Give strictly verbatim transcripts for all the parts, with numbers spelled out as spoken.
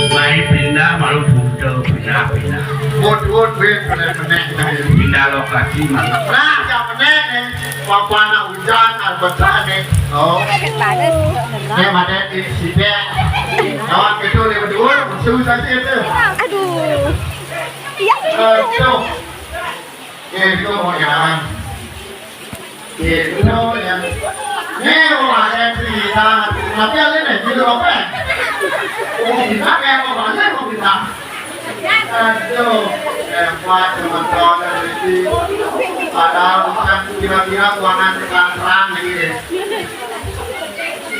Mai pindah malu buta, pindah, pindah. Wut, wut, wit, menek, menek. Pindah lokasi malu. Nah, yang menek nih. Papan nak hujan, nak betah nih. Oh. Ini ada di sini. Kawan kita ni berdua, susah sih itu. Aduh. Iya. Aduh. Gitu, mau jalan. Gitu, ya. Nih, mau ada cerita. Tapi ada nih, judul apa? Oh, kita kayak mau balik, mau kita. Aduh, hebat, teman-teman, ini. Padahal bukan kira-kira buangan terang-terang ini.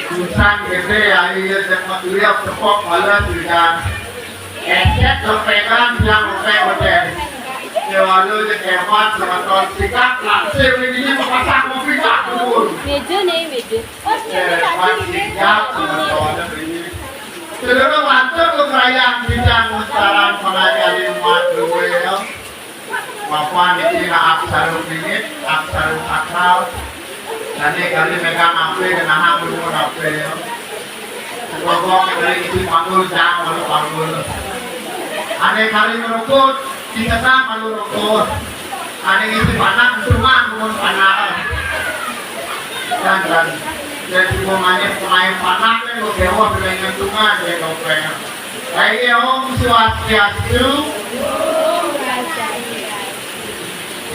Bukan gede, ya, iya, cepat lihat, cepok, malas, hujan. Ecek kepegang yang oke oke. Ya lalu je kemat semeton sikap langsir ini memasak kopi tak turun. Meja nih, meja. Kemat sikap semeton ini. Saudara bantu ke perayaan bidang sekarang pengajari umat dulu ya. Bapak niki nak aksara bingit, aksara sakral. Tadi kali megang ape, genahang dulu ape ya. Bobong dari isi panggul, jang malu panggul. Ane kali merukut, tingkatan malu rukut. Ane isi panak, entungan, mun panak. Dan, dan, dan si mau ngajak pemain panak, nih, lu dewa, dengan entungan, dia dompeng. Hai, Om Swastiastu.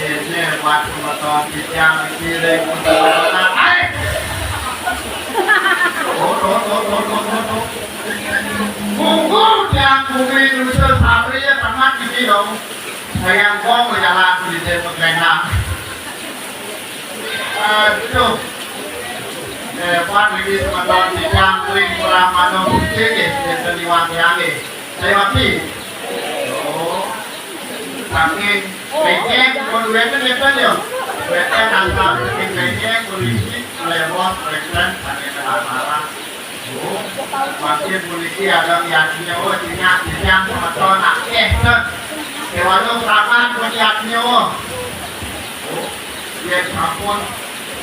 Ini buat penonton kijang, kiring, penonton. Hai. Oh, oh, oh, oh, oh, oh, oh. Monggo tiang bumi nusa sari ya, tamat iki dong. Sayang kong jalan di desa Pegena. Aduh. Hebat lagi semeton kijang ring Pramana Putih, ya, desa Liwang Tiange. Saya mati. Oh. Saking becek, pun weten, weten, ya. Weten asal saking becek, polisi, lewat, weten, saking kena marah. Oh, makin polisi ada niatnya, oh, tinggal, tinggal, semeton, nah, eh, set. Dewa lo, serangan, pun niatnya, oh. Oh, ya, ampun.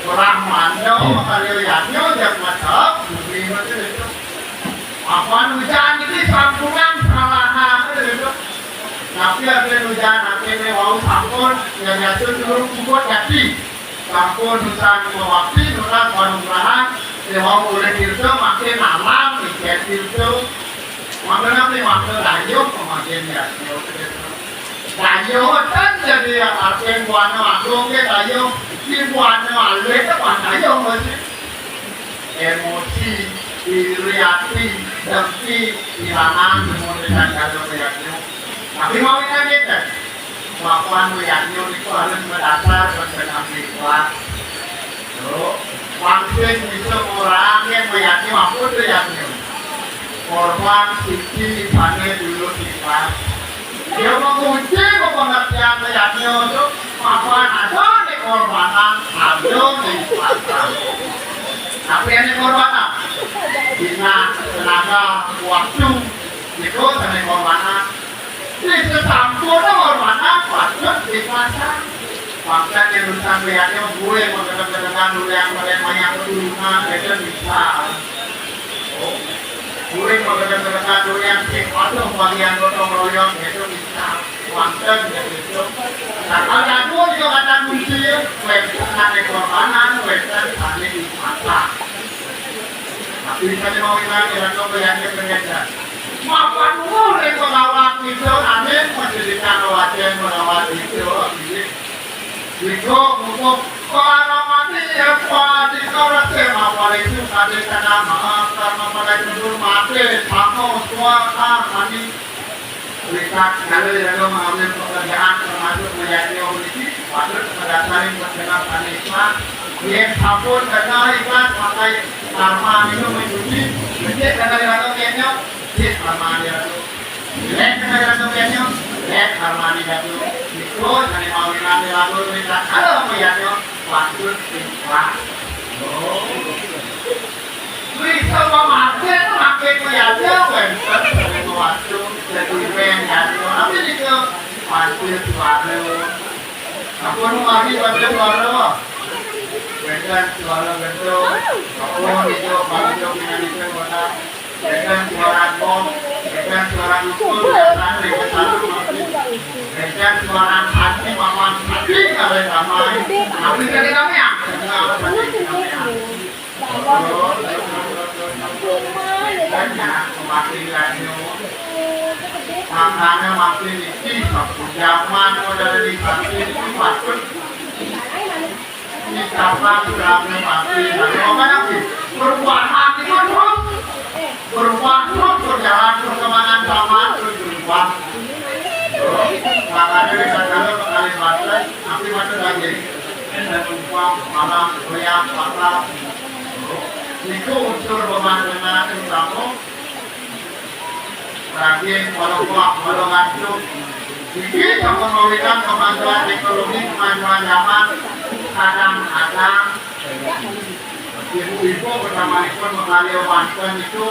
Orang mana, oh, kalau niatnya, jangan macam, bumi macam itu. Apa hujan ini sampuran salahan gitu. Tapi ada hujan akhirnya wau sampun ya jatuh turun kubur jadi sampun hujan mewakti nurang panugrahan ya wau boleh gitu makin alam ikan gitu. Makin nanti makin dayung makin ya gitu. Dayung kan jadi artinya buana agung ke dayung di buana alwe ke buana dayung masih. Emosi, iri ati, dengki, ilangan, semua dengan kado meyaknya. Tapi mau ingat kita, kelakuan meyaknya itu harus berdasar pada ikhlas. Tuh, pangsit bisa orang yang meyaknya apa tuh yaknya? Korban siki sana dulu ikhlas. Dia menguji pengertian meyaknya itu apa ada di korbanan, ada di ikhlas. Tapi ini korbanan, dina, tenaga, waktu, itu seni korbanan. Di sesampun korbanan, waktu di pasar. Makanya urusan lihatnya gue mau gedeng-gedengan dulu yang pada banyak keturunan, itu bisa. Oh, gue mau gedeng-gedengan dulu yang sing patuh bagian gotong royong, itu bisa. Wonten ya itu. Nah, kalau aku juga kata kunci, wonten sane korbanan, wonten sane di mata. Tapi saya mau bilang ya, kau bayangnya pengejar. Mapan umur yang melawat itu, amin, menjadikan wajah melawat itu, amin. Iku mumpung para mati ya, Pak, di kau rasa apa itu, tadi kena maaf, karena pada jujur mati, sama, tua, ah, mati. Rikat kalau iraga ngambil pekerjaan termasuk mayadnya puniki, patut kadasarin perkenan panisma. Yén sampun kena ikat pakai karma anu mencuci, becik kena iraga kényo, becik karma iraga. Jelek kena iraga kényo, jelek karma iraga. Iko sané mawinan iraga rikat kalau mayadnya, patut ikhlas. Oh. Bisa mamakai, makai mayadnya, wénten, wénten, jadi wénten, jadi, tapi itu pasti suara. Aku nu mari pada suara. Wénten suara bentuk. Aku itu, bang itu, pinang itu, kota. Wénten suara bom. Wénten suara dukun. Wénten suara hati, papan hati, kalau damai. Tapi jadi damai, ya? Banyak kematiannya. Makanya makin niki, waktu zaman model di samping itu patut dicatat suratnya pasti. Nah, makanya sih, perubahan itu terus berubah, terus berjalan, perkembangan zaman terus berubah. Makanya kita kalau ke Kalimantan, tapi macam lagi. Ada lupa, malam, goyang, patah. Itu unsur pembangunan utama. Rajin, palopak, palogantung. Jadi, sama mawinan kemajuan teknologi, kemajuan zaman, kadang-kadang ibu-ibu pertamanya pun mengalih bantuan itu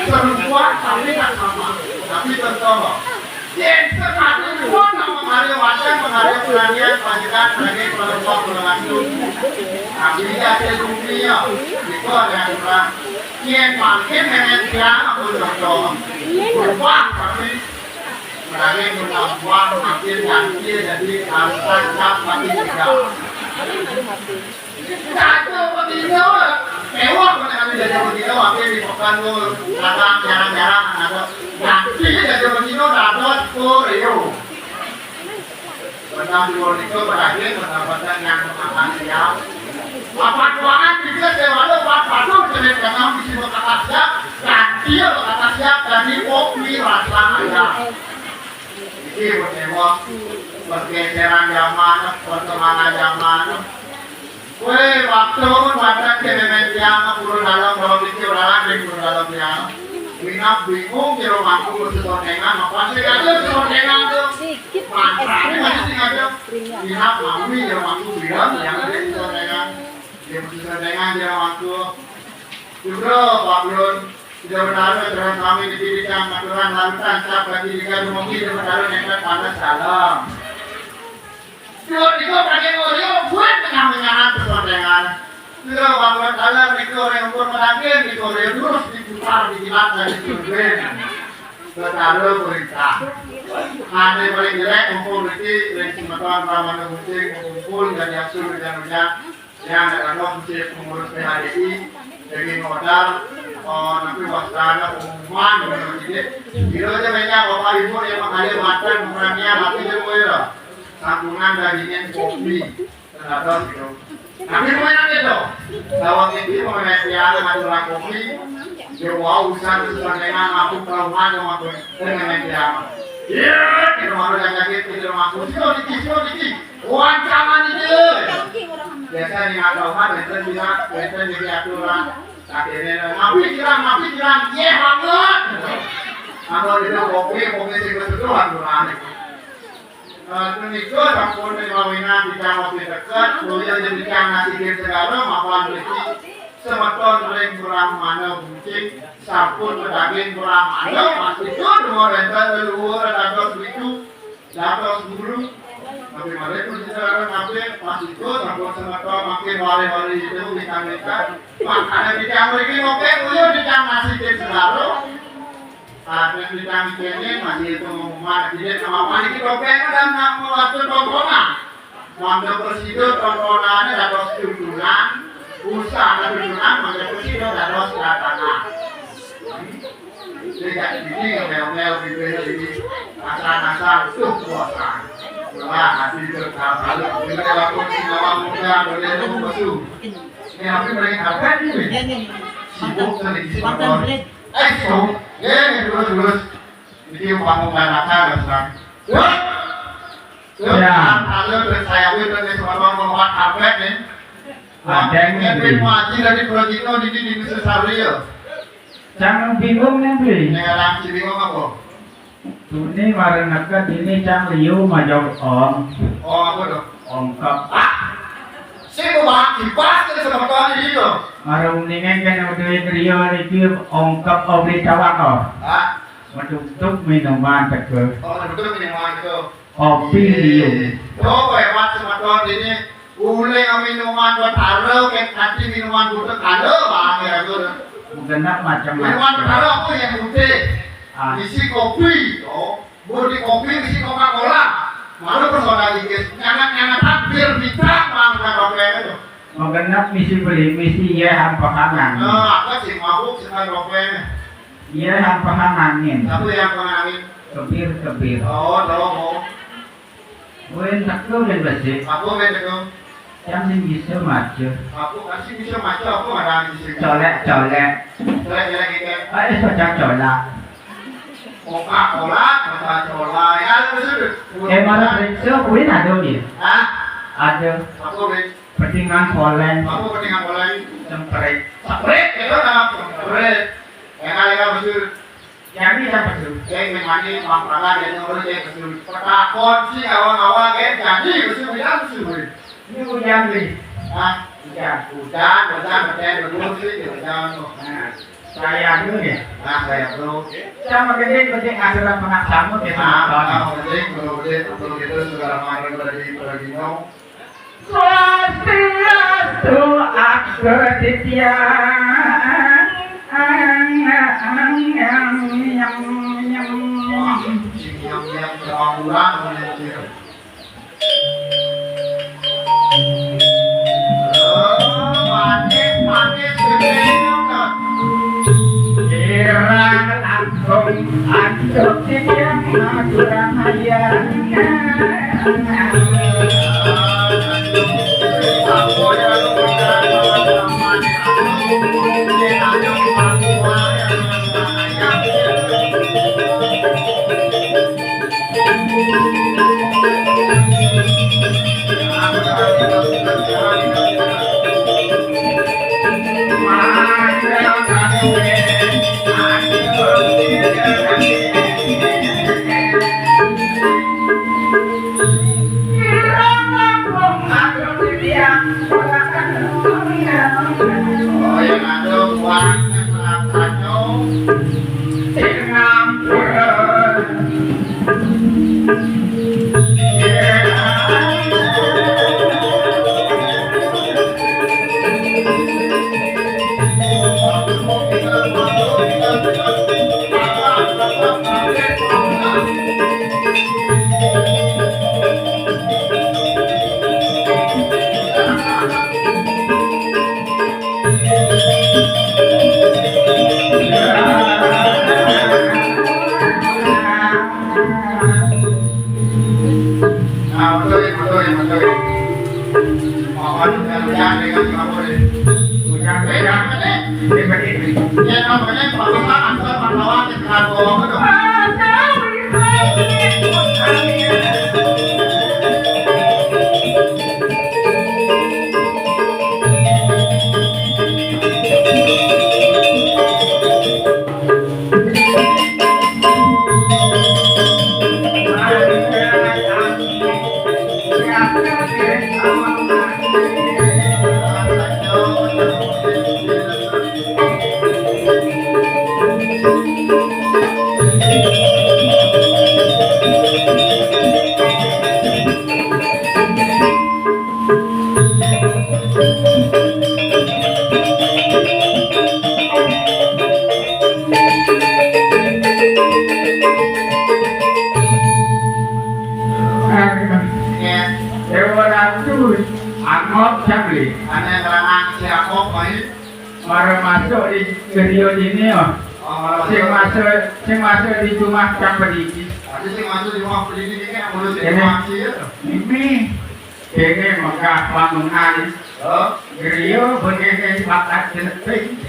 serupa, tapi tak sama. Tapi contoh, yén sekali pun sama mengalih bantuan, mengalih pengajian, panjikan, lagi palopak, palogantung. Tapi di hasil dunia, itu ada aturan. Yén makin nenek tiang, aku contoh. Berubah, tapi berani bertambah, makin ganti jadi angka cap, tapi tidak. Jago betina, mewah mana ada jago betina, makin di pekan tu, kadang jarang-jarang ada. Ganti jago betina, dapat Oreo. Pernah di luar itu, berani, pernah-pernah yang makan siang. Apa ruangan kita sewa lo, Pak, patuh, jenis kenal, bisi berkata siap, ganti berkata siap, jadi kopi rasa ayam. Iki, percewa, pergeseran zaman, perkembangan zaman. Wéh, waktu pun banten ké mémén tiang, purun dalam, kalau pikir dalam, di purun dalam tiang. Minap bingung, jero mangku, sesondengan, apa sih, ada sesondengan tuh? Mantra, ini masih sih ada. Minap, mami, jero mangku, bilang, yang ada sesondengan. Dia mesti sesondengan, jero mangku. Jebro, Pak Blun, sudah berlalu, terus kami di diri, yang aturan, larutan, cap, bagi tiga, dua, tiga, berlalu, nempel, panas, dalam. Dua, tiga, pakai Oreo, buat tengah-tengahan, sesondengan. Sudah, Pak Blun, dalam, itu, orang ukur, menangkir, itu, Oreo, terus diputar, dijilat, dan diturunin. Berlalu, perintah. Ada paling jelek, kumpul, berarti, dari semeton, Pramana, Kucing, kumpul, dan Yaksur, hujan-hujan. Yang ada mesti pengurus P H D I, jadi modal, oh, nanti waspada pengumuman, gitu. Gitu aja banyak Bapak Ibu yang mengalih matan, kurangnya, tapi dia boleh lah. Santunan dagingin kopi, terhadap gitu. Tapi mau enak gitu. Lawan itu mau enak ya, ngatur kopi, dia wow, usah, susah dengan aku, kalau mana, aku, dengan yang dia. Iya, kita mau yang sakit, kita mau aku, sih, dikit, sih, dikit. Wancangan itu. Biasa di akal mah, itu tidak, itu jadi aturan. Akhirnya, "Napi kirang, napi kirang, yé banget." Amun itu kopi, kopi sing beseduh aturan. Eh, punika sampun mawinan titiang kopi deket, kuliah jadi titiang nasikin segala, mapan rezeki. Semeton ring Brahmana Bucing, sampun pedaging Brahmana, pasti itu dua rental leluhur dados biku. Dados guru, tapi mereka bicara kabeh, pas itu sampun semeton makin wali-wali itu minta-minta. Makanya kita mereka ngopi, uyu kita nasikin segala. Ada kita mikirnya masih itu pengumuman, jadi sama apa ini kita pengen dan nak waktu tontonan. Mangga prasida tontonane dados tuntunan, usaha tuntunan mangga prasida dados datangan. Tidak ini ngomel-ngomel gitu ya, ini asal-asal tuh kuasa. Wah, hati itu kapal, ini waktu di bawah muda, boleh lu musuh. Ini apa mereka apa ini? Sibuk tadi di sini. Eh, sibuk. Eh, terus, terus. Iki panggung kanakan, Mas. Wah! Tuh, ya. Halo, terus saya pun terus motor melompat karpet nih. Ada yang ngepin ngaji dari Pulau Cito di, di, di Nusa Sari ya. Cang bingung nih, Bli. Nih, orang si bingung apa? Tuni marang neka dini cang liu majok om. Oh, apa tuh? Ongkep. Ah! Si mau bahas kipas kan sama kawan di situ. Marang ningen kan udah rio niki ongkep obli tawak oh. Ah? Menutup minuman teke. Oh, menutup minuman teke. Kopi liu. Coba hebat sama kawan ini. Ule minuman buat haro, kayak kanti minuman butuh kado, bang ya tuh. Genep macam-macam. Minuman buat haro apa yang putih? Ah. Isi kopi, oh. Budi kopi isi Coca-Cola. Malu personal dikit. Nyangat-nyangat hampir bisa bang kan kopi itu. Magenep misi beli, misi ye hampahangan. Nah, apa sih mabuk sekali kopi? Ye hampahanganin. Siapa yang pengen? Kebir, kebir. Oh, tahu mau. Wen teko wen besik. Apa wen teko? Yang sing bisa maca. Apa kan sing bisa maca apa ngarang sing colek colek. Colek colek gitu. Ah, eh, baca colak. Coca-Cola, Coca-Cola. Ya, lu sudah. Eh, malah periksa, kuwi ada ya? Hah? Ada. Apa wen? Petingan poleng. Apa petingan poleng? Semprit. Semprit, itu nama semprit. Ya, kali kamu sudah. Jadi sampai tu. Saya mengenai masalah yang urus saya betul. Petakon si awal-awal kayak jadi betul bilang betul. Ini hujan ni. Ah, hujan. Hujan, hujan, hujan, hujan, hujan, hujan. Nah, saya dulu ya. Nah, saya dulu. Sama gede, gede ngasiran penak samut ya. Nah, sama gede, kalau gede, kalau gitu segala macam dari Peragino. Swastiastu, Atur Titiang. Sing nyam-nyam sama kurang, mana sih? Oh, manis, manis, gede, Kak. Kirang langkung, antuk titiang, kurang hayang. Dewa Ratu, angop jambli. Ane nerangan si angop, mai. Mara masuk di studio ini, oh. Oh, mara masuk. Sing masuk, sing masuk di rumah Cang Pediki. Ada sing masuk di rumah Pediki ini, yang ngurus ini. Ini. Kene megah bangunan. Oh. Griya begini bakat jeneng.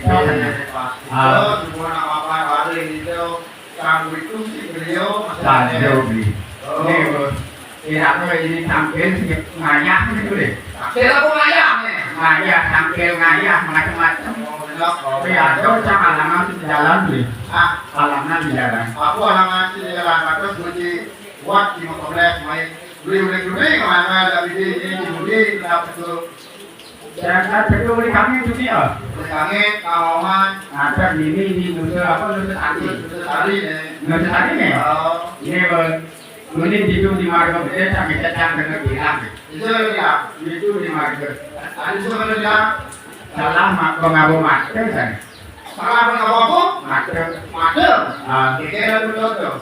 Oh, iya, iya, pasti. Ah. Oh, semua nama apa, ada yang itu. Kamu itu si beliau masih ada. Saja, Bi. Oh. Ini, Bos. Tidak, ini tampil sedikit ngayah gitu deh. Tampil apa ngayah nih? Ngayah, tampil ngayah, macam-macam. Oh, benar. Oh, ya, ada ucap halangan di jalan, Bi. Ah. Halangan di jalan. Aku halangan di jalan, terus kunci kuat di motor, main. Beli-beli-beli, mana ada beli ini, beli, kenapa tuh? Jangan betul di kami itu dia. Di kami, kawan. Ada ini, ini, nusa, apa, nusa tadi. Nusa tadi, nih. Nusa tadi, nih. Oh. Ini, Bang. Ini itu di marga beda, sampai cecang dengan bilang. Itu yang bilang. Itu di marga. Ada itu yang bilang. Salah, mak-, pengaruh masker, kan? Salah pengaruh apa? Masker. Masker? Ah. Kira-kira betul tuh.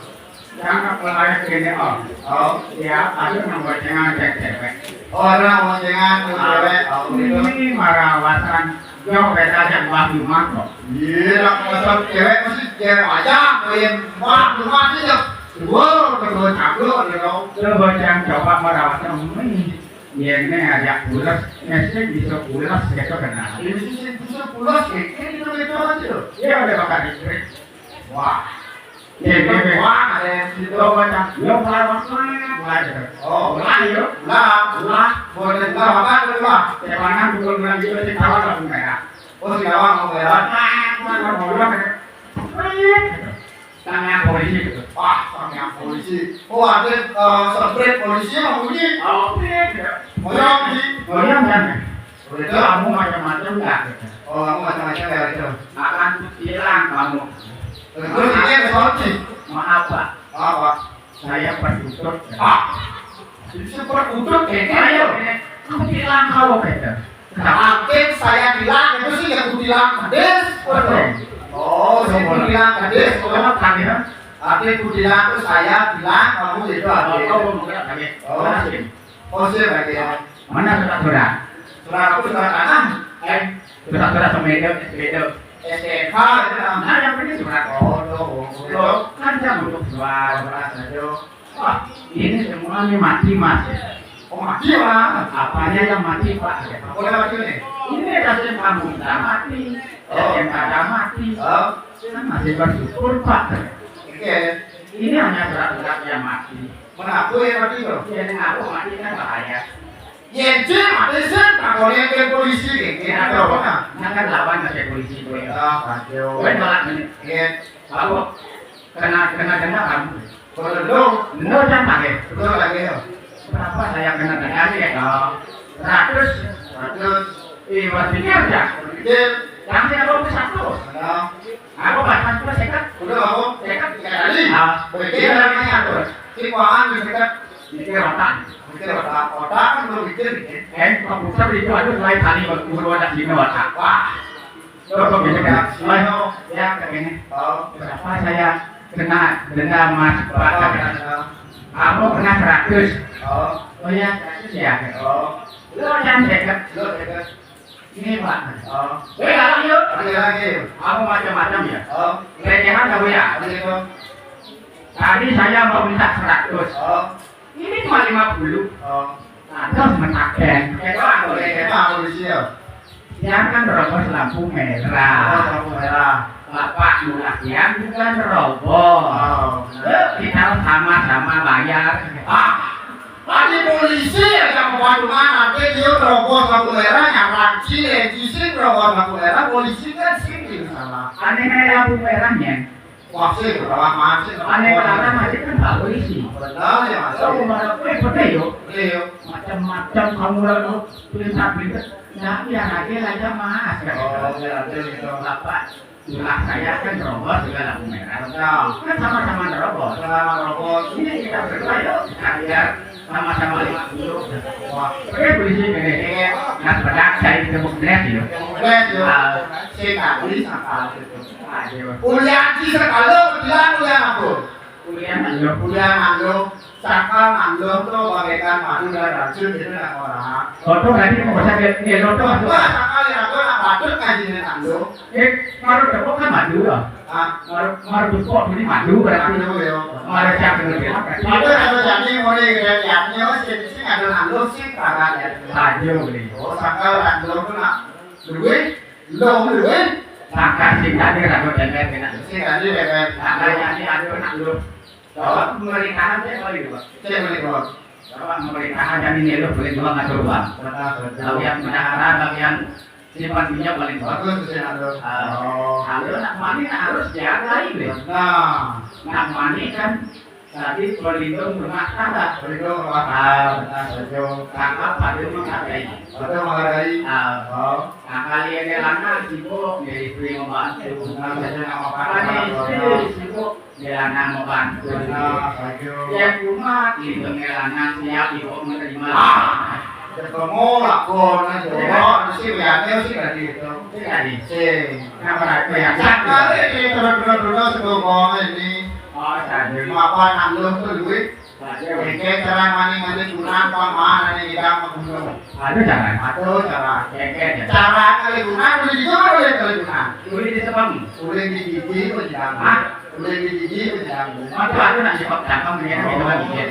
Cangkep layak kene, Om. Oh. Ya, ada nang bocengan cek cewek. Orang bocengan tuh cewek. Oh, gitu. Ini marawatan. Yo, beda yang wah rumah kok. Iya, lah, masa cewek mesti cewek aja, yang wah rumah sih ya. Wow, kedua cablok, ya, dong. Coba yang coba marawatan ini. Ya, ini ajak pulas, mesti bisa pulas gitu, kenal. Ini sih bisa pulas, kayak ini tuh itu aja tuh. Iya, udah bakal dikrik. Wah. Iya, iya, iya. Wah, ada yang situ. Lo baca, lo mulai, mulai, mulai, gitu. Oh. Mulai, yuk. Lah. Lah. Boleh, lah, apa, lah? Ya, mana pukul bulan gitu, si kawan langsung merah. Oh, si kawan mau merah. Wah, wah, wah, wah, wah. Wih, gitu. Tangan polisi, gitu. Wah, tangan polisi. Oh, ada, eh, spray polisi yang bunyi. Oh, iya, gitu. Goyang, sih. Goyang, kan? Udah itu kamu macam-macam nggak? Oh, kamu macam-macam ya itu. Akan hilang kamu. Terus ini ada solusi. Maaf, Pak. Apa? Saya perkutut. Ah, itu perkutut, eh, ayo. Aku bilang kau, gitu. Makin saya bilang itu sih ya, aku bilang pedis. Betul. Oh, saya bilang pedis. Kalau tadi, ya? Tapi aku bilang tuh saya bilang kamu itu habis. Oh, kamu bilang habis. Oh, sih. Oh, sih, baik ya. Mana surat-surat? Surat aku surat tanah. Eh, surat-surat sepeda, sepeda. S T N K, itu namanya. Nah, yang penting surat. Oh, tuh, oh, oh. Loh, kan saya butuh surat. Surat aja. Wah, ini semuanya mati, Mas. Oh, mati, Mas. Apanya yang mati, Pak? Apa yang mati nih? Ini S M K kamu udah mati. Oh. S M K udah mati. Oh. Kan masih bersyukur, Pak. Oke. Ini hanya surat-surat yang mati. Mengaku ya mati, Bro? Ya, mengaku mati kan bahaya. Yen sing mati sing, takoke ke polisi, kayak gitu. Ya, ada apa, nah? Nah, kan lawan ke polisi, gue. Ah, kacau. Gue malah ini. Iya. Apa? Kena, kena denda kamu. Kalau denda? Denda kan pakai. Betul lagi, ya. Berapa saya kena denda sih, ya? Seratus. Seratus. Iya, berpikir, ya? Berpikir. Yang saya bawa ke satu. Ada. Aku pas, pas, pas, seket. Udah, aku seket tiga kali. Ah, berpikir namanya, Bos. Si keuangan di seket. Mikir otak. Mikir otak. Otak kan belum mikir, mikir. Eh, komputer itu ada selain tadi, Bos. Guru ada sini otak. Wah. Coba bisa kan? Mas, ya, kayak gini. Oh. Berapa saya kena denda, Mas? Berapa? Berapa? Aku kena seratus. Oh. Oh ya, seratus ya. Oh. Lo yang seket. Lo seket. Ini, Pak. Oh. Eh, galak, yuk. Oke, lagi. Aku macam-macam, ya. Oh. Recehan kamu, ya? Oke, Bang. Tadi saya mau minta seratus. Oh. Ini cuma lima puluh. Oh. Lantas mentaken. Itu apa? Itu apa polisi, ya? Dia kan nerobos lampu merah. Oh, lampu merah. Bapak Nur Ahyar juga nerobos. Oh, benar. Yuk, kita sama-sama bayar. Ah, ada polisi yang mau bantu mana? Dia, dia nerobos lampu merah, yang ranci, yang cising nerobos lampu merah, polisi kan sini salah. Aneh lampu merahnya. Wah, sih, berapa masih? Aneh, karena masih kan Pak Polisi. Benar ya, Mas. Kalau mau marah, eh, betul, yuk. Iya, yuk. Macam-macam kamu lalu, perintah-perintah. Nah, biar aja lah, ya, Mas. Oh, biar aja gitu. Bapak, tulah saya kan nerobos juga lampu merah. Betul. Kan sama-sama nerobos. Sama nerobos. Ini kita berdua, yuk, kita biar sama-sama lima puluh. Wah. Oke, polisi ini. Iya. Nah, benar saya itu benar, yuk. Benar, yuk. Ah. Saya tak polisi apa gitu. Ulian sih sekali, bilang ulian apa? Ulian anu. Ulian anu, sakal anu tuh bagaikan madu dan racun gitu, nggak orang. Loto tadi mau saya lihat, ini loto. Wah, sakal yang aku nak patut ngaji dengan anu. Eh, marut tepuk kan madu, ya? Ah. Marut, marut tepuk ini madu berarti. Madu, ya. Marut yang gede. Madu kalau jadi mulai gede liatnya, mas, jadi sih ada anu sih, tangan ya. Madu, beli. Oh, sakal anu tuh nak duit. Lo, lo, eh? Sangka sing tadi ragu dempet kena. Sing tadi dempet. Sangka jadi anu nak lu. Coba pemerintahan saya kali dua. Saya beli dua. Coba pemerintahan jadi nyeluk beli dua ngatur uang. Betul, betul. Kalau yang bendahara, kalau yang simpan pinjam paling bagus tuh saya ngatur. Ah, oh. Kalau nak mani nak harus jaga ini. Nah, nak mani kan tadi pelindung rumah tangga. Pelindung rumah tangga. Ah, benar, setuju. Kakak pada menghargai. Pada menghargai. Ah. Oh. Nah, kali ini lanang sibuk, jadi istri membantu. Nah, saya nak makan. Kali istri sibuk, dia lanang membantu. Nah, setuju. Ya, cuma itu lanang siap ibu menerima. Ah, ketemu lakon aja. Ya. Oh, mesti lihatnya sih tadi itu. Sih tadi. Sih. Kenapa lagi yang sakali ini terus-terus sebelum ini. Oh, tadi. Apa nak lu tuh duit? Engke cara mani ngalih gunang, pang mana nih kita membunuh. Aduh, jangan. Aduh, cara. Engke, ya. Cara ngalih gunang, boleh juga, boleh ngalih gunang. Boleh di sepem. Boleh di gigi, boleh di dalam. Hah? Boleh di gigi, boleh di dalam. Aduh, aduh, nak nyekop cangkem, mendingan kita lagi, ya.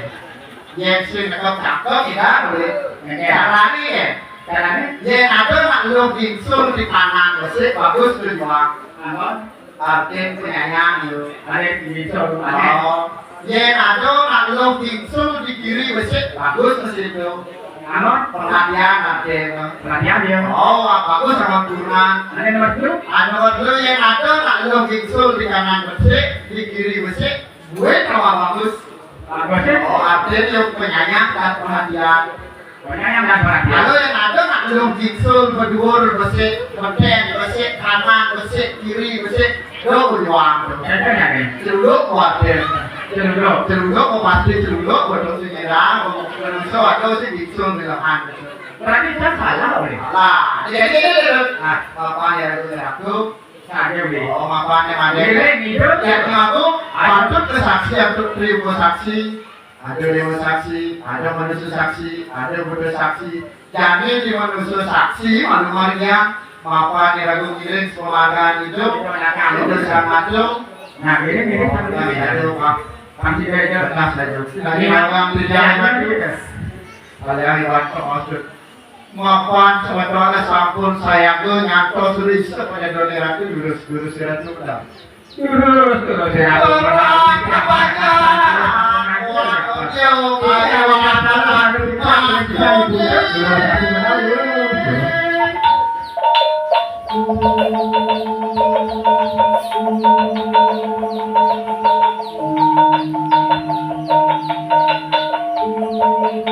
Yang sing nyekop cangkem, tidak boleh. Engke. Caranya, ya. Caranya? Yang ada nak lu gingsul di kanan, besik, bagus, tujuan. Apa? Artin penyayang, yo. Artin misal, artin. Oh. Yen ada nak lu gingsul di kiri besik, bagus ke situ. Anu? Perhatian, artin. Perhatian, ya. Oh, bagus sama turunan. Ada nomor telu? Anu nomor telu, yen ada nak lu gingsul di kanan besik, di kiri besik, duit tambah bagus. Bagus, ya? Oh, artin yo penyayang dan perhatian. Penyayang dan perhatian. Kalau yang ada nak lu gingsul, beduur, besik, beten, besik, kanan, besik, kiri, besik, do uang tu. Itu ya, kan? Celuduk kuatir. Celuduk. Celuduk, mau pasti celuduk, betul sih, ya. Kalau so ada sih gingsul di lahan. Berarti saya salah, boleh? Salah. Jadi, jadi, jadi. Ah. Apa ya, itu ya, tu? Saja, boleh. Oh, apa yang ada? Boleh, gitu. Yang aku, ayo. Patut ke saksi, untuk terima saksi. Ada dewa saksi, ada manusia saksi, ada Buddha saksi. Jadi di manusia saksi, malu Maria, Bapa ni ragu ngiring, sekolah itu, itu sangat tu. Nah, ini mirip sama ini. Aduh, Pak. Nanti dia aja. Bekas saja. Tadi malam di jalan itu. Kalian lewat kok maksud. Mapan sebetulnya sampun sayaga nyantos riset penyedone ratu durus-durus ratu pedang. Durus-durus ratu pedang.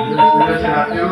Durus-durus ratu.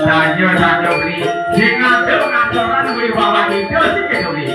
Saja, saja, beli. Sing ada ngacoran beli bawa itu sih, gitu, beli.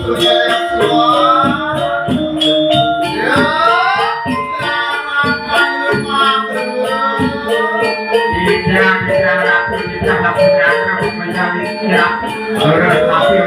Tidak, tidak, Ratu, tidak, Ratu, Ratu, menjadi tidak. Orang tapi,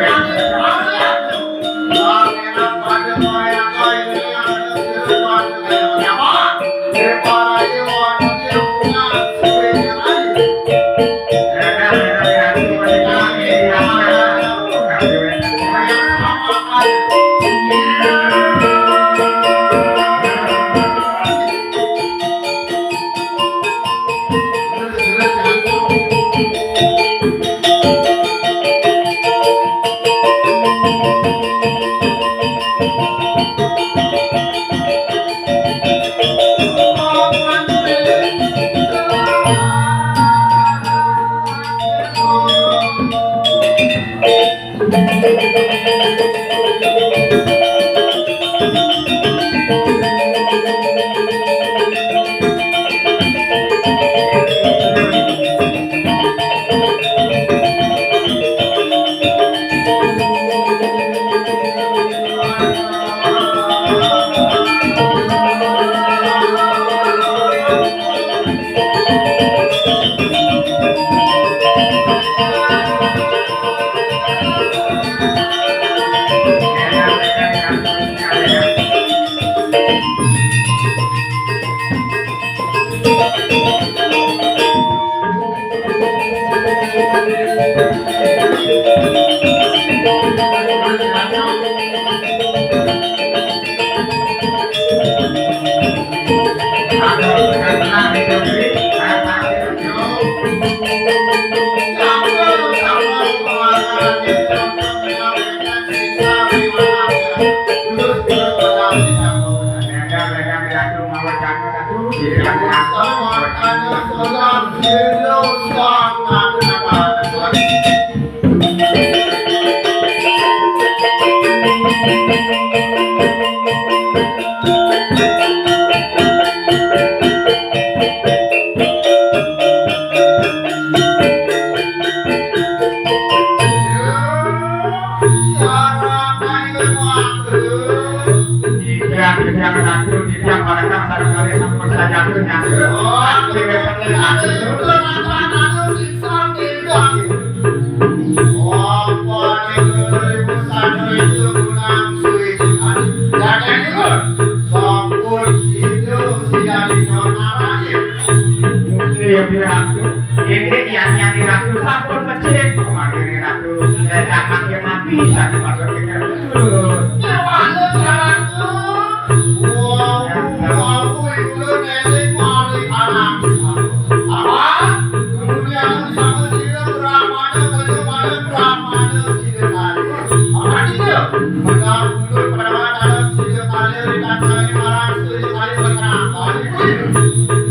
Tidak, tidak, Ratu, tidak, mereka barangkali sampun saja nyatu. Ini yang diratu, ini yang diratu sampun masjid, kemarin diratu, saya tak makin mati, saya masuk ke dalam. Nyawane carane. Wong, wong kuwi kudu ngeling mari anak. Apa? Gurune aku disambut sira Brahmana, Brahmana, Brahmana, sira kali. Apa itu? Benar, benar, Brahmana, sira kali, rekancane marang sira kali, benar. Apa itu?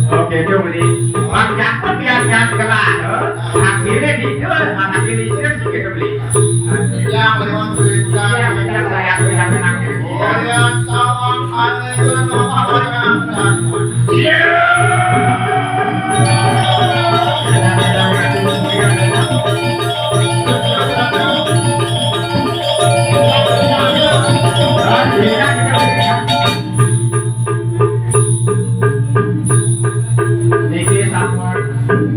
Oke, itu beli. Bang Jangkut biar jangan kelar, eh. Akhirnya di, eh, anak ini istri sih gitu beli. Ya, memang beli bukan. Ya, ya, ya, ya, ya. Oh, ya, salam alaikum warahmatullahi wabarakatuh. Niki sampun.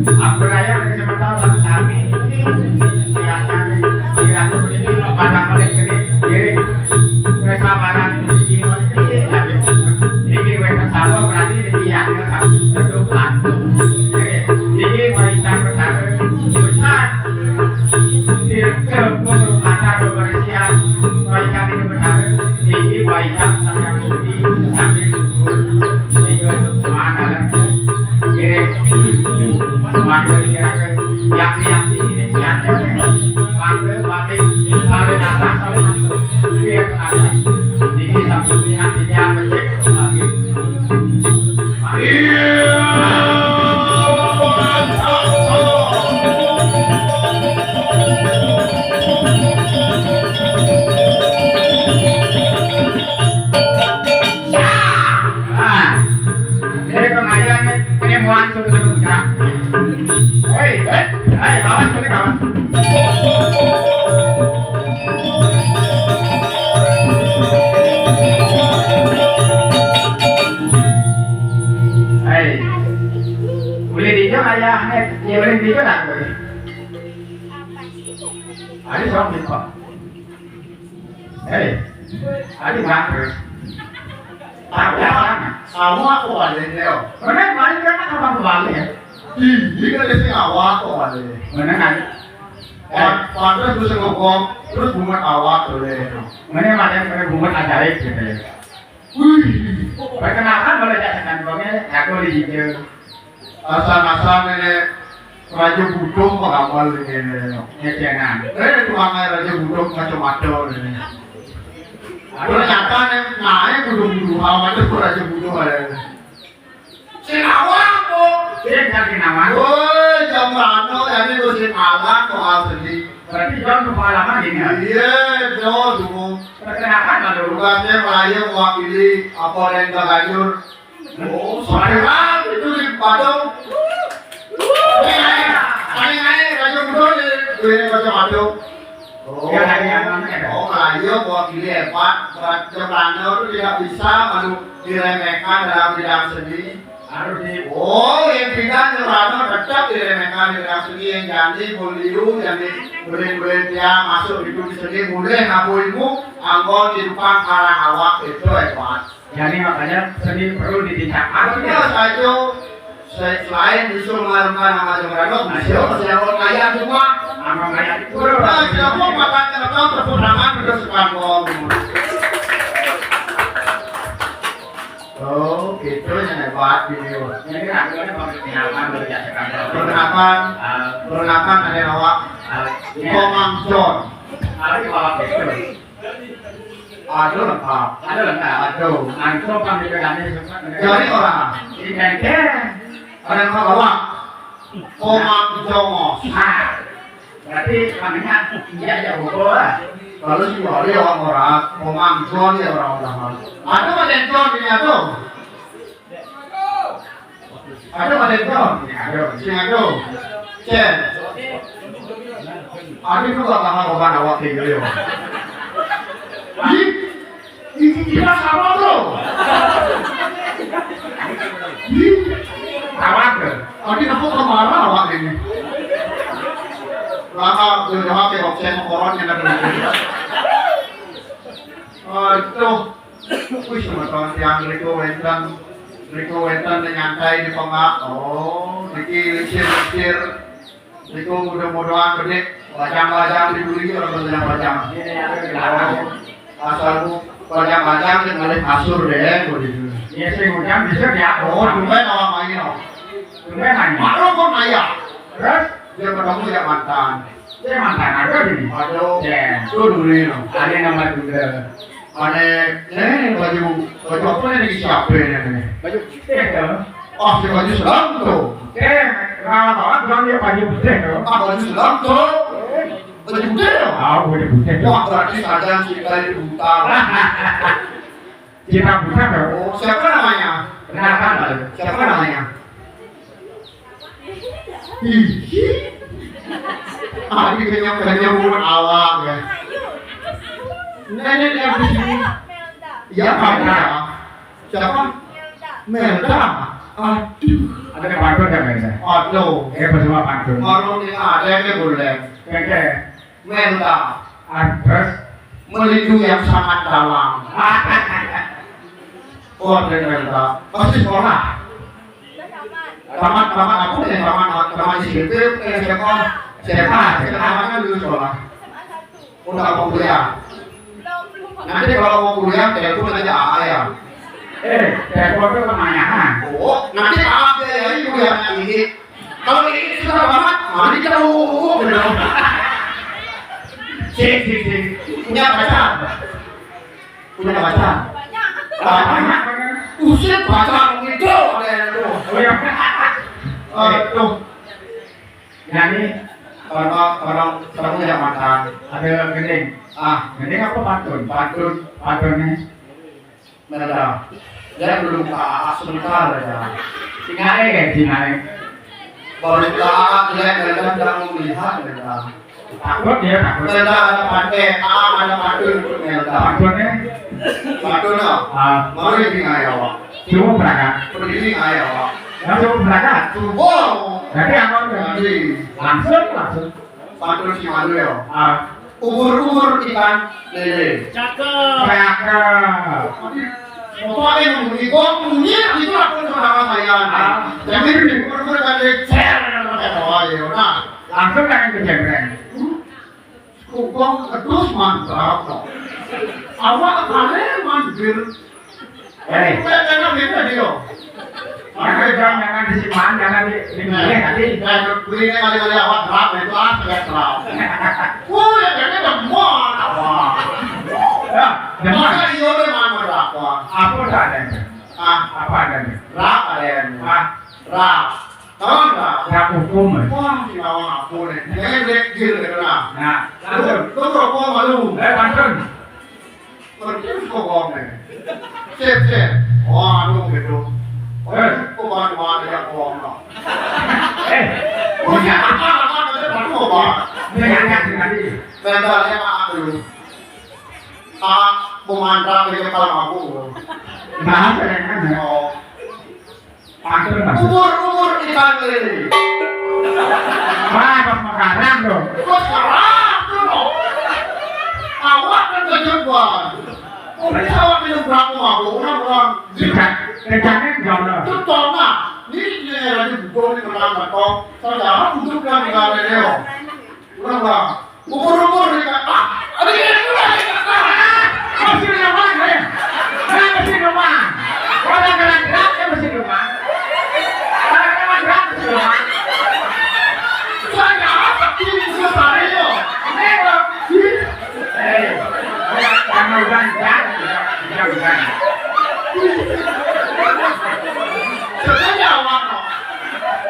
Aku raya sementara sami. Silakan. Silakan ini pada menit ini. Jadi, kesabaran ini. Ini wis kesabar berarti ini ya. Betul, betul. Jadi, ini wis kesabar. Besar. Tidak perlu ada kebersihan. Baik ini benar. Iki wayah sampeyan pundi sambil syukur. Iki mana lagi? Nggih. Mangke dikirakan yang yang ini yang mangke mati sampai datang sampai masuk. Nggih, ada. Iki sampai punya tidak becek lagi. Iya. Ah, ini pengajian ini, ini muat sudah sudah. Hei, hei, hei, kawan, sini kawan. Hei, adi bangkrut. Awak, awak kok balik yo. Mana main kan apa balik ya? Iya, kan sing awak kok balik. Mana kan? Pan-, pantas bisa ngomong, terus bunga awak boleh. Mana ada yang kena bunga ajaib gitu ya. Wih, perkenalkan boleh ya dengan bangnya, aku di hijau. Asal-asal ini Raja Butuh apa kabar ini? Ngecenan. Eh, tukang air Raja Butuh macam-macam ini. Ternyata nih, naik butuh-butuh, apa itu Raja Butuh ada. Sing awak kok. Sing kan sing awak. Woi, jam rano, ya ini gue sing alang kok asli. Berarti jam kepala lama gini ya? Iya, jauh semua. Perkenalkan lalu. Tugasnya melayu mewakili apa yang terlanjur. Oh, sayang itu di Padang. Ayo, ayo, ayo, ayo, Raja Muda di, di Raja Padang. Oh, ya, ya, ya, ya. Oh, melayu mewakili hebat. Raja Padang itu tidak bisa, aduh, diremehkan dalam bidang seni. Harus di. Oh, yang tidak nyerano tetap diremehkan di bidang seni, yang jadi beliau, jadi boleh-boleh dia masuk itu di seni, boleh ngaku ilmu, anggon di depan karang awak itu hebat. Jadi makanya seni perlu ditingkatkan. Betul saja. Se-, selain bisa mengharumkan nama Jembrano, bisa siapa kaya semua. Nama kaya itu. Nah, siapa makan terkenal tepuk tangan, kita suka ngomong. Oh, gitu yang hebat ini. Jadi akhirnya perkenalkan berjasa. Perkenalkan, ah, perkenalkan ada awak. Ah, iya. Komang John. Ada awak itu. Aduh, lengkap. Aduh, lengkap. Aduh. Langsung kan dipegangnya sempat. Jadi orang. Ini kan. Ada yang bawa. Komang Jongos. Ah. Berarti namanya iya ya bobo lah. Kalau si Wali orang orang, Komang John ya orang orang. Aduh, ada yang John ini aduh. Ada pada itu? Ada. Sing ada. Cek. Ada juga kakak kawan awak kayak gitu ya. Ih, ini kita sama tuh. Ih, awak tuh. Tadi aku kemarin awak ini. Lama udah pakai opsi koran yang ada. Aduh. Wis, semeton tiang mriku wénten, mriku wénten nyantai di pengak. Oh, niki lingsir-lingsir. Niku mudah-mudahan gedé, bajang-bajang di duri, ora bajang-bajang. Asal bu, bajang-bajang sing ngalih kasur deh, begitu. Iya, sing udan bisa ya. Oh, tumben awak main, oh. Tumben main. Maklum pun ayah. Terus? Dia ketemu ya mantan. Saya mantan ada di. Aduh. Ya. Itu dulu, no. Ada nama juga. Ada, eh, baju, baju apa nih, siapa ini? Baju putih, ya. Oh, si baju selam tuh. Eh, lama banget bilang dia baju putih, tuh. Ah, baju selam tuh. Baju putih, ya? Ah, baju putih, tuh. Wah, berarti sadar cinta itu buta. Cinta buta, tuh. Oh, siapa namanya? Kenalkan, Pak. Siapa namanya? Ih, ah, ini kenyang-kenyang buat awak, ya. Nenek yang di sini. Ya, Melda. Siapa? Melda. Melda. Aduh. Ada pantun nggak, Melda? Aduh. Eh, bersama pantun. Baru nih ada yang boleh. Oke. Melda. Ah, terus? Merindu yang sangat dalam. Oh, ada Melda. Masih sekolah. Tamat, tamat apa nih? Tamat, tamat S M P, eh, S M A. S M A, S M A mana dulu sekolah? Udah mau kuliah. Nanti kalau mau kuliah, telepon aja A A ya. Eh, telepon itu pertanyaan. Oh, nanti A A biayain kuliahnya ini. Kalau ini susah banget, mari jauh. Sip, sip, sip. Punya pacar? Punya pacar? Banyak. Banyak. Usir pacar itu. Oh, iya. Aduh. Nah, ini orang, orang, orang punya mantan. Ada gending. Ah, gending apa pantun? Pantun, pantun nih. Melda. Dia belum ke A A sebentar aja. Tinggal ya, tinggal. Baru ke A A, dia Melda sedang melihat Melda. Takut dia, takut. Melda ada pakai, A A ada pantun untuk Melda. Pantun ya? Pantun, no? Ah. Baru yang tinggal ya, Wak. Cuma berangkat. Berdiri nggak ya, Wak? Langsung berangkat. Subuh. Berarti apa tuh? Jadi. Langsung, langsung. Pantun si Malu ya? Ah. Ubur-ubur ikan lele. Cakep. Cakep. Bapak yang membeli kok punya itu aku sama saya. Ah. Jadi ubur-ubur ikan lele. Cer, pakai bawah ya. Nah, langsung kan ke jembreng. Kupang kedus mantap kok. Awak kalian manggil. Eh. Udah, jangan gitu, dia. Jangan, jangan, jangan disimpan, jangan di, di, nah, nanti. Nah, gue ini kali-kali awak terap, itu ah, saya terap. Wah, ya, kayaknya demen, apa? Ya, demen. Masa iya, demen, apa? Apa adanya? Ah. Apa adanya? Rap adanya. Ah. Rap. Tahu nggak? Rap hukum, eh. Wah, di bawah aku nih. Ini black deal, gitu, nah. Nah, langsung. Lu, lu rokok sama lu. Eh, langsung. Pergi ke kong nih. Sip, sip. Wah, aduh, gitu. Oh, eh, kok banyak banget ya kong, no. Eh, punya apa, apa, apa, apa, apa, apa? Punya apa, punya apa? Mentalnya apa dulu? Ah, mau mantra, punya kepala aku, bro. Nah, apa yang kan, ya? Oh. Pantun, Mas. Ubur-ubur ikan lele. Wah, pas makarang dong. Pas makarang dong. Awak kan kejebak. Kok bisa awak minum berapa mabuk? Orang, orang. Kencang, kencangnya enggak ada. Itu tona. Ini dia yang lagi buka di menang, Bang. Saya duduk dalam negara dia. Orang, orang. Ubur-ubur di kata. Ada yang kurang di kata. Masih di rumah, ya? Nah, masih di rumah. Orang gerak-gerak, ya, masih di rumah. Orang gerak-gerak, masih di rumah. Saya apa? Ini bisa saya. Ini, Bang. Eh, jangan udah, ya. Jangan udah. Sebenarnya awak, kok.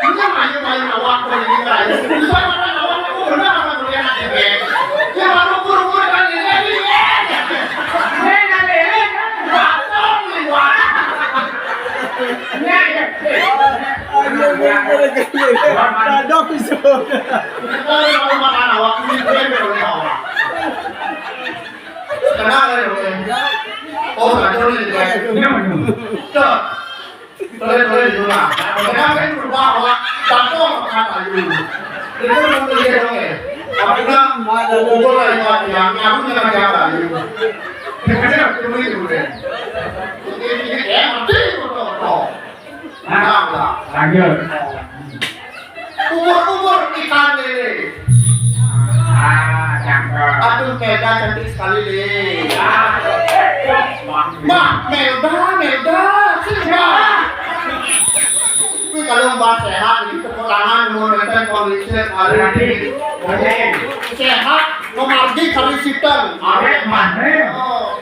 Ini mah ayo, ayo, awak, kok, ini, ayo. Bisa makan awak, kok, benar, apa, kuliah, aja, ya. Ya, baru, buru, buru, kan, ini, ini, ini. Ini, kan, ini, kan. Batal, nih, wah. Ini, aja. Ayo, ayo, ayo, ayo. Kadang, so. Kita, kalau makan awak, ini, ini, ini, awak. Kenal ya, Bro? Oh, nggak tahu nih, ya. Iya, Bro. Tuh. Boleh, boleh, di rumah. Kenapa ini berubah, Pak? Jatuh, Pak Ayu. Itu belum terjadi, dong, ya? Tapi kan, pukul lah, ya, yang aku jangan siapa, Ayu. Dengar, dengar, dengar, dengar. Ini, ini, eh, mati, betul, betul. Nah, lanjut. Ubur-ubur ikan lele. Ah, cakep. Aduh, Melda cantik sekali, Le. Ah. Mbak Melda, Melda, sini, Mbak. Wih, kalau Mbak sehat, ini kekurangan, mau nonton kondisi hari ini. Berarti, berarti. Sehat, memargi kali sidang. Awet, Mbak, eh. Oh.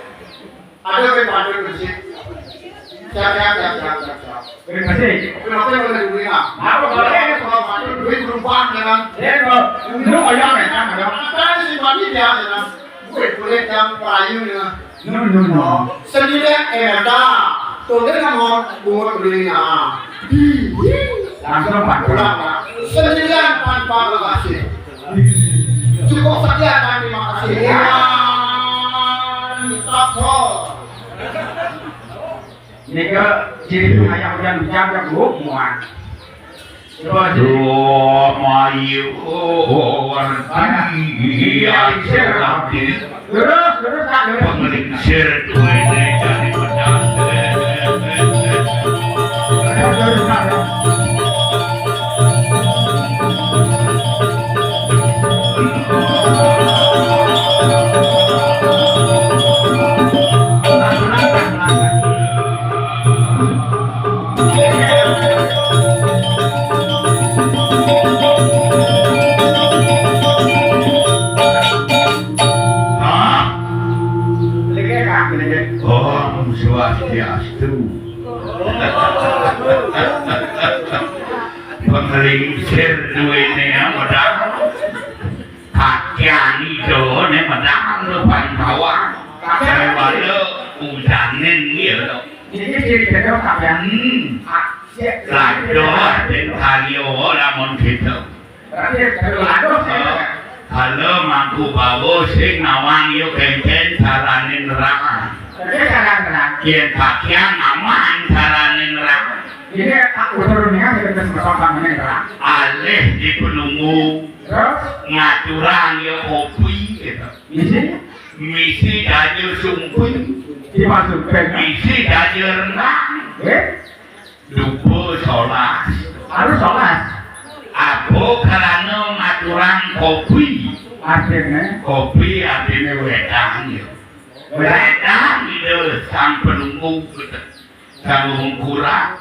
Ada yang bantu bersih. Siap, siap, siap, siap, siap, siap. Terima kasih. Kenapa yang boleh dulu, ya? Apa boleh? Kalau bantu duit berubah, ya kan? Ya, kalau dulu kayak apa, ya, kan? Ada. Ada si Bani dia, ya kan? Gue boleh yang payu, ya kan? No, no, no. Sendiri, eh, ada. Tuh, dia kan mau bunga belinya. Langsung, Pak. Udah, Pak. Sendirian tanpa lokasi. Cukup sekian dan terima kasih. Ya, mantap, Bro. Nika ciri ayah hujan hujan, Bu, muat. Coba, Roma yu warti ya cerati. Terus, terus, Pak, terus. Penglingsir duwene jani pedang. Terus, terus, Pak. Om Swastiastu. Penglingsir duwene modal. Kakiani dawane medal lo Bangkawan. Kewala ujanin, iya, lho. Iki ciri-ciri kakiani. Lado den kaliyo lamun gitu. Berarti lado, ya. Halo, mangku bawo sing nawang yo kencen carane neraka. Oke, cara neraka. Yen kakian aman carane neraka. Ini tak utur nih, kita sempat menit lah. Alih di penunggu. Terus? Ngaturang ya kopi gitu. Misi? Misi dadi sumping. Di masukin. Misi dadi renang. Eh? Dupa solas. Harus solas. Apa karena ngaturang kopi? Artinya? Kopi artinya wedang ya. Wedang itu sang penunggu gitu. Sang kurang.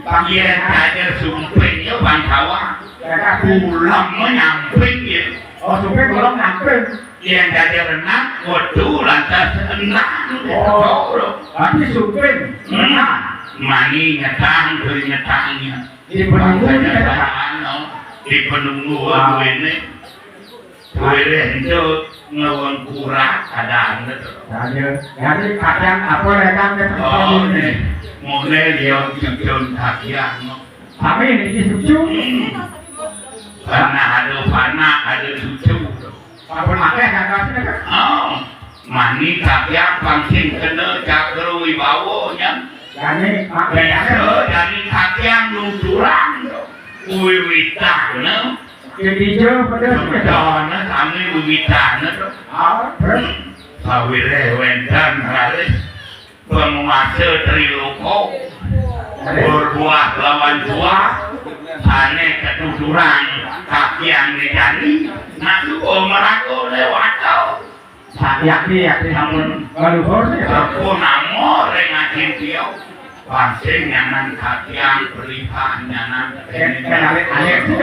Iya, ada sumpingnya bangkawan. Pulang menyamping ya. Oh, sumping pulang nyamping. Yang dadi renang, waduh, lantas enam. Oh. Tapi sumping. Hmm. Mani nyetang, tuli nyetangnya. Di penunggu. Bangsa nyetang. Nyetang, no. Di penunggu. Wow. Ini. Wirih itu ngeweng kurak keadaan itu. Jadi, jadi kadang apa, kadang kita. Oh, ini. Mulai dia cucun kakian, no. Sami niki sucu. Hmm. Karena ada panak, ada cucu. Sampun akeh kakasnya kan? Oh, mani kakian pang sing kena cakra wibawa nya. Jani, mak. Bisa jani kakian nuturang. Wiwitahna. Sing ijo pada. Sebetulnya sami wiwitahna to. Ah, terus? Sawireh wenten raris penguasa triloka, berbuah lawan buah, sane ketuturang kakian jani, nak suka meraga lewat tau. Sakti-akti, yakti sampun leluhur sih. Aku namo ring ajin tio, pasti nyanan kakian, pelihah nyanan. Ken, ken alit-alit sih.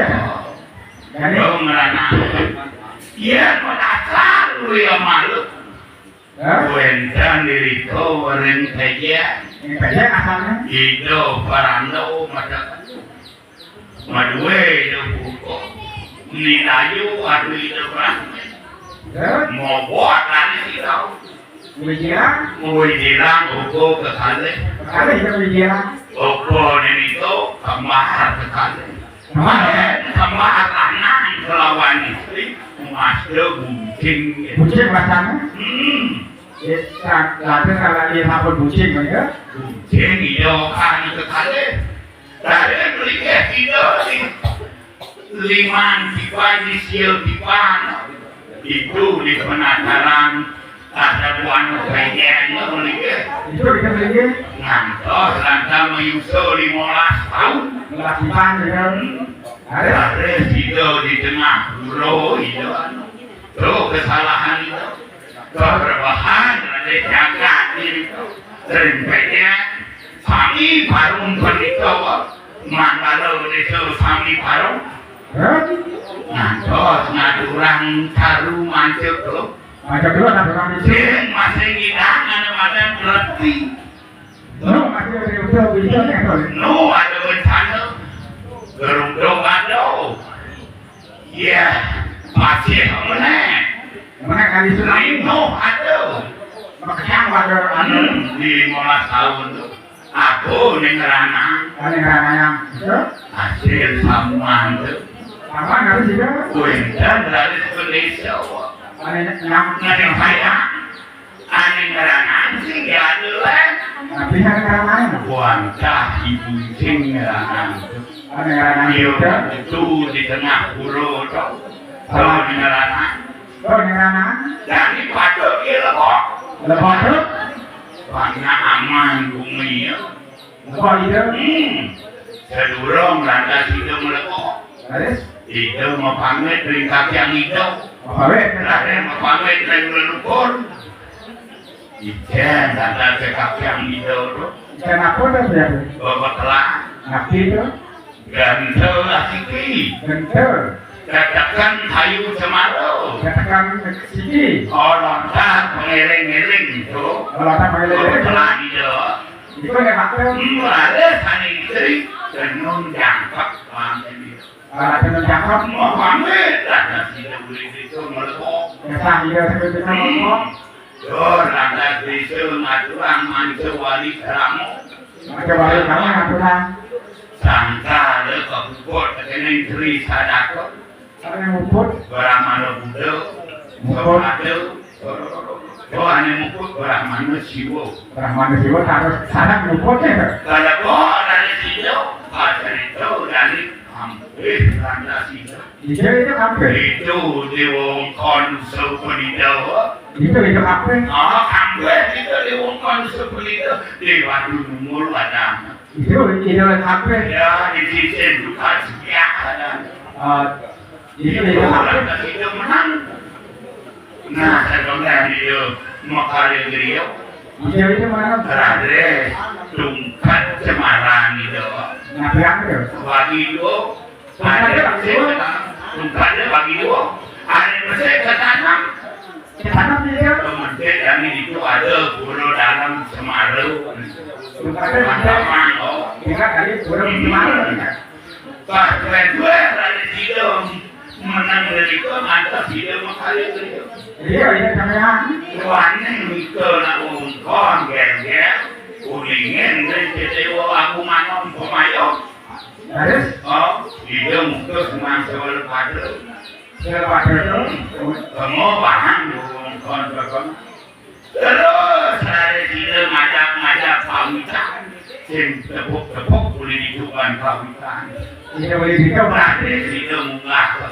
Jadi, oh, ngerana. Iya, dasar lu ya malu. Hah? Wénten irika ring Péjék. Ring Péjék asalné? Ida Paranda mada-, madué Ida Buka. Nilayu adu Ida Brahmin. Ya. Mobot lari sira. Wijilan? Wijilan uga kekalih. Kekalih ya Wijilan. Uga nika kembar kekalih. Kembar, ya? Kembar lanang kelawan istri, masta bucing. Bucing rasane? Hmm. Ya, sa-, lajeng salah iya sampun bucing, ya? Bucing, iya, kan kekalih. Dari mriki kita sing liman tiban, di sil tiban. Itu di penataran Ada buan pengen niki. Itu kita beli. Ngantos lantas mayusa limolas taun. Limolas taun, ya. Ada. Ada sida di tengah pura, iya. Tuh kesalahan itu. Keberbahan ada jagat ini. Sering pengen. Sami Parung Pandita, manggala desa Sami Parung. Hah? Ngantos ngaturang karu mancuk, lho. Mancuk, lho, ngaturang itu. Sing masih ngidang, ana madan ngerti. Lho, masih ada udah bisa, ya, lho. Nu ada bencana. Geruduk ada. Iya, masih meneh. Meneh kali tsunami. Linoh ada. Makanya warga anu. Hmm, di limolas taun tuh. Aku ning Ranang. Ning Ranang. Hasil samuan tuh. Apa harus juga? Kuinten dari Indonesia. Ane nyam. Ngening saya. Ane ngerangan sing ya anu, eh. Tapi kan ngerangan. Wantah ibu sing ngerangan. Ane ngerangan. Iya, juga. Itu di tengah pulau tuh. Kalau ngerangan. Kalau ngerangan. Jadi patut dia lepok. Lepok tuh. Karena aman bumi ya. Lepok itu. Hmm. Sedurung lantas itu melepok. Terus? Ida mapamit ring kakiang Ida. Mapamit? Raden mapamit ring leluhur. Ijen dadak kakiang Ida to. Ijen apa to, Bro? Bebekelan. Napi to? Genta asiki. Genta. Tetekan kayu cemara. Tetekan siki. Oh, lontar pengeling-eling to. Oh, lontar pengeling-eling. Bebekelan Ida. Itu nek maksud. Hmm, ada santri tenun jangkep, paham ini. Ora kena cakep. Mau pamit, lantas tidak boleh itu melebok. Kesah iya sampai kita melebok. Dur, lantas bisa ngaturang manca wali keramo. Manca wali keramo ngaturang. Sangka le kepuput kening Sri Sadako. Ada yang muput. Brahmana Buddha. Muput. Ada. Oh, ane muput Brahmana Siwa. Brahmana Siwa harus sadar muputnya, Pak. Kalau kok Sida, pacarita jani kampih lantas sida. Ida itu kampih. Itu di wewengkon Supanida. Itu, itu kampih. Ah, kampih kita di wewengkon Supanida. Di Batu Nungul ada. Itu, itu kampih. Ya, di sisi juga sepiak ada. Ah, itu, itu kampih. Lantas sida menang. Nah, sakonang dia makarya griya. Ida itu menang. Raris tungkat cemaran ida. Nah, berapa tu? Bagi dua. Ada tungkat bagi dua. Ada besar ketanam. Ketanam dia. Kemudian yang itu ada guru dalam Semarang. Tungkat dia. Tungkat tadi guru Semarang. Pas duwe-duwe raja sida menang nalika ngantos sida makarya griya. Iya, iya, sampeyan. Wani mika nak wongkon gel-gel, kuningin ring Dewa Agung Manom Pemayo. Terus? Oh, sida mutus mangsa Balapada. Balapada to? Tengah bahan wongkon. Terus raris sida ngajak-ngajak pawitan. Sing tepuk-tepuk uli ditu ban pawitan. Iya, uli ditu. Raris sida munggah ka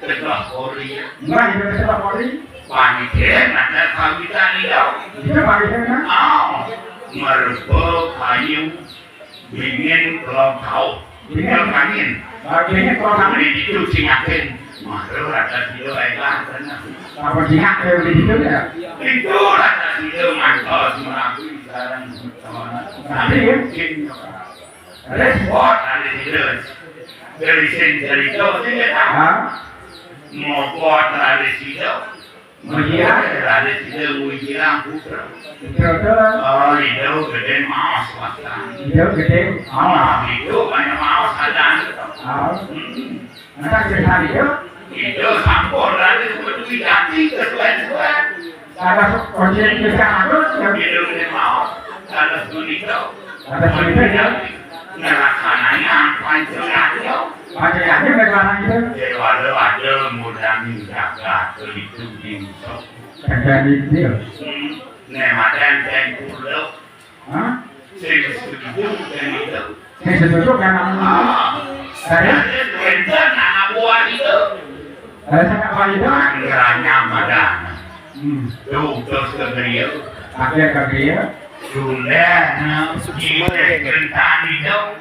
Tegeh Kori. Munggah ida ka Tegeh Kori. Panitia ngajak pawitan ida. Ida panitia, nah. Oh, merba kayu. Bingin kelong tau. Bingin angin. Ah, bingin kelong angin. Beli ditu sing yakin. Malu rata sida enggak tenang. Apa singak ya beli ditu ya? Itu rata sida mantos merapi sareng. Tapi ya? Mungkin repot ada sida. Dari sing cerita sing ya. Hah? Ngopot ada sida. Mujiran. Raden sida mujiran putra. Putra to. Oh, ida gedé maos wasan. Ida gedé maos. Ah, ida banyak maos adan. Maos. Hmm. Masa cerita ida? Ida sampun raden seperti jati kesuwen-suwen. Ada kunci bisa harus ya. Ida gedé maos. Ada semenika. Ada semenika ya. Ngelaksananya panca yadnya. Panca yadnya bagaimana itu? Jadi walau ada mudani jagat itu diusap. Jagat itu. Hmm. Nek madan sing kuluk. Hah? Sing setuju sing itu. Sing setuju kan? Ah. Saya? Ada wénten anak buah itu. Ada sangat apa itu? Anggeranya madan. Hmm. Tuh, terus ke beliau. Akhir ke beliau. Sudah, nah, kita kentan itu.